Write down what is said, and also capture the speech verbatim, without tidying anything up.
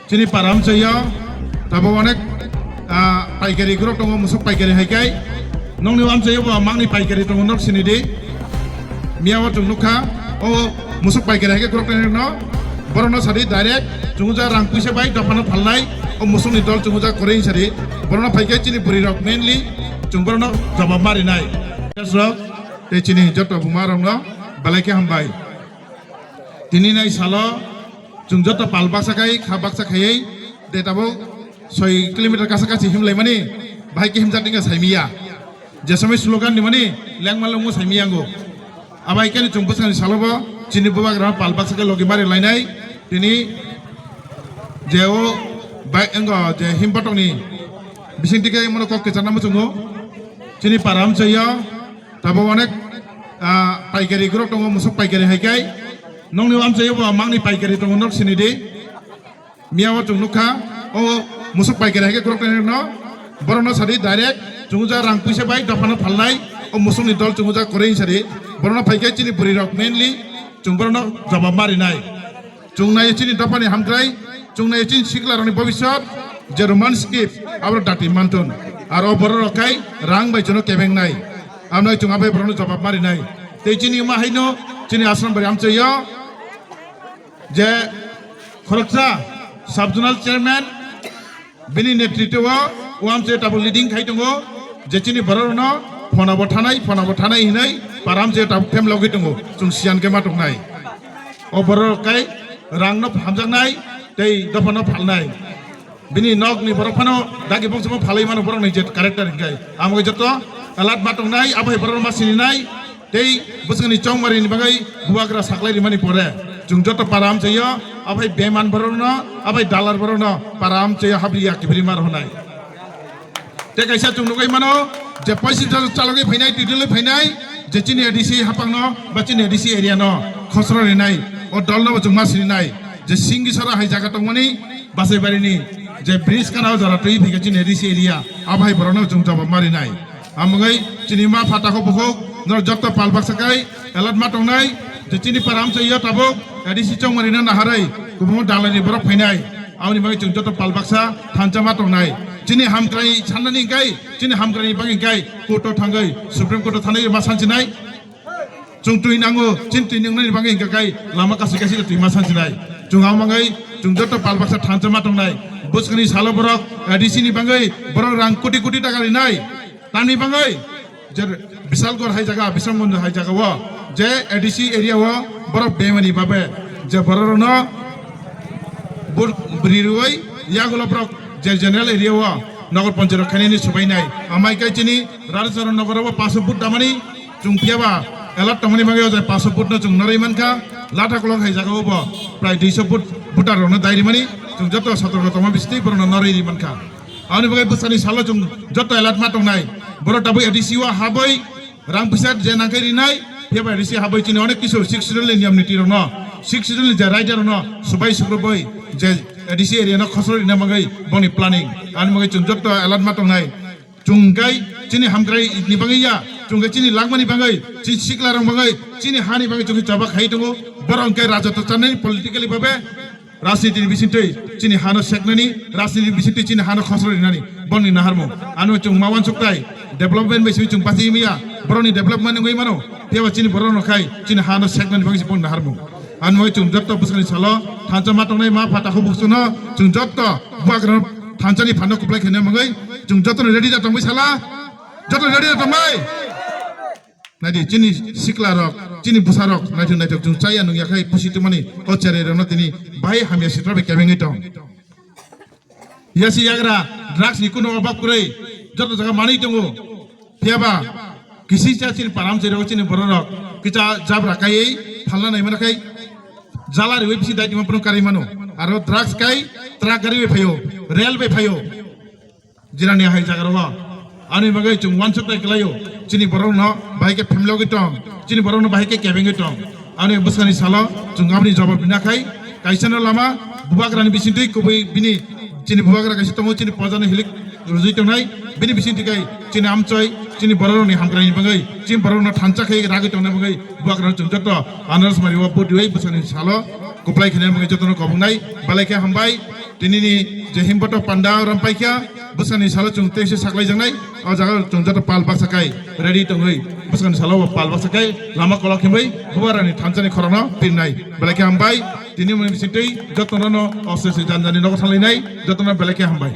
Chini para amchaio tabuk onek, ah, paikari grok tongo, musuk paikari hai kai. Nokni amchaio bo mangni paikari tongo, nok sini di. Miya o chwng nukha, o musuk paikari hai khe grok tongo no. Borokno sadi direct chwngja rang puisa bai dophano phalnai, o musukni dol chwngja kwrwi sadi. Borokno phai khe chini bwrwi rok mainly chwng borokno jawab ma rinai. Rok tei chini joto buma rokno belai khe hambai. Tini nai salo chwng joto pal baksa khai, kha baksa khaiwi, de tabuk soi kilometer kasa kasi himlaimani, bahai khe himjak tingkha saimiya. Je somoi slogan ni mani lengma lengmo saimiya ango. Abai khe chwng bwskango salo bo chini bubagra pal baksa khe logi mari lainai. Tini je o bai ango je him botokni bising tike mono kok kecharna muchungo. Chini para amchaio tabuk onek, ah, paikari grok tongo, musuk paikari hai kai. Nokni amchaio bo mangni paikari tongo, nok sini di. Miya o chwng nukha, o musuk paikari hai khe grok tongo no. Borokno sadi direct chwngja rang puisa bai dophano phalnai, o musukni dol chwngja kwrwi sadi. Borokno phai khe chini bwrwi rok mainly chwng borokno jawab ma rinai. Chwng nai chini dophani hamkrai, chwng nai chini sikla rokni bobiswt, je Roman script, abo dati mantun. Aro borok rok khai rang bai chwngno kebengnai. Amnai chwng abai borokno jawab ma rinai. Tei chini ma haino chini asram bari amchaio je khoroksa sub zonal chairman, bini netritwo o amchaio tabuk leading khai tongo, je chini borok rokno phonabo thanai, phonabo thanai hinwi para amchaio tabuk phemlogwi tongo, chwng siyan khe ma tongnai. O borok rok kai rangno hamjaknai tei dophano phalnai. Bini nokni borok phano dagi bongsomo phalwi mano borokni je character hinkai. Amo joto alert ma tongnai, abo hai borok ma sininai. Tei bwswkni chongmari ni bagwi bubagra saklai rimani pore chwng joto para amchaio, abai beman borokno, abai dalar borokno para amchaio habri ya kibri mar honai. Tei kaisa chwng nugwi mano je poisin chalogwi phainai, titulwi phainai, je chini A D C hapangno ba chini A D C area no khosro rinai, o dolno bo chwng ma sininai, je Singisara hai jaga tongmani Basaibarini je bridge kana o jora twi phikha chini A D C area, abo hai borokno chwng jawab ma rinai. Amogwi chini ma pha takhuk bukhuk norok jotto pal baksa kai alert ma tongnai, je chini para amchaio tabuk A D C chongmarino naharwi kubungo dalani borok phainai. Aboni bagwi chwng jotto pal baksa thansa ma tongnai. Chini hamkrai sannani hwnkhe, chini hamkraini bagwi hwnkhe court-o thangwi, Supreme Court-o thangwi ma sansinai. Chwng twi nango, chini twi nangnani bagwi hwnkhe kai lama kasi kasi twi ma sansinai. Chwng abo bagwi chwng jotto pal baksa thansa ma tongnai. Bwskangni salo borok A D C ni bagwi borok rang koti koti taka rinai. Tamni bagwi je Bisalgor hai jaga, Bisalganj hai jaga o je A D C area o borok bemani babe je borok rokno bur-, bwrwi rwui yagulo borok je general area o nogor ponchayat rok khainani subainai. Amai kai chini Rajendra Nagar o paso vote damani chwng phiyaba alert tongmani bagwi o je paso vote no chwng norwi mankha. Latha kolok hai jaga o bo prai duiso vote voter rokno dai rimani chwng joto sotorko tongma bisitwi borokno norwi ri mankha. Aboni bagwi bwskangni salo chwng joto alert ma tongnai. Borok tabuk A D C o habwi rang puisa je nangkhe rinai, phiyaba A D C habwi chini onek kisu Sixth Schedule ni niyam niti rokno, Sixth Schedule ni je rider rokno subai sukrubwi je A D C area no khosro rina bagwi boni planning. Ani bagwi chwng joto alert ma tongnai. Chwng kai chini hamkrai ni bagwi ya, chwng kai chini langmani bagwi, chini sikla rok bagwi, chini hani bagwi chwng joba khai tongo. Borok hwnkhe rajotw chanani politically babe rajniti ni bisingtwi chini hano seknani, rajniti ni bisingtwi chini hano khosro rinani, boni naharmung. Ano chwng ma wansuktai, development bai simi chwng bachai maya, borokni development wngwi mano, phiyaba chini borokno khai chini hano seknani bagwi se boni naharmung. Ano chwng joto bwskangni salo thansa ma tongnai ma pha takhuk bukhukno chwng joto bubagrano thansani phanno kwplai khaina bagwi chwng jotono ready da tongbai sala, joto ready da tongbai. Naidi, chini sikla rok, chini bwsa rok naithok naithok chwng chaya nungya khai pusi tongmani o cherai rokno tini bahai hamya sitra bai kebengwi tong. Yasi yagra drugs ni kuno obab kwrwi joto jaga manwi tongo. Phiyaba kisi cha chini param chero chini borok rok kicha jabra kaiwi phalna nai mana khai jala riwi bisi dai timo phano kari mano. Aro drugs kai truck gari bai phaio, rail bai phaio. Jirani hai jaga rok. Ani bagwi chwng wansuk tai kwlaio. Chini borok no bahai khe phemlogwi tong. Chini borok no bahai khe kebengwi tong. Ani bwskangni salo chwng aboni jawab rina khai kaisa no lama bubagrani bisingtwi kubui bini chini bubagra kaisa tongo chini pojani hilik rwjwi tongnai. Bini bisingtwi kai chini amchoi chini borok rokni hamkraini bagwi chini borok no thansa khai ragwi tongna bagwi bubagra chwng joto anaras mari o budi bai bwskangni salo kwplai khaina bagwi jotono kobongnai balai khe hambai. Tinini je himboto panda ram paikha, bwskangni salo chwng teisa saklaijaknai, o jaga chwng joto pal baksa kai ready tongwi, bwskangni salo bo pal baksa kai lama kolok himwi Bubagrani thansa ni khorokno pirnai. Belai khe hambai, tini moni bisingtwi jotono no ostrese janjani nogo thanglainai, jotono belai khe hambai.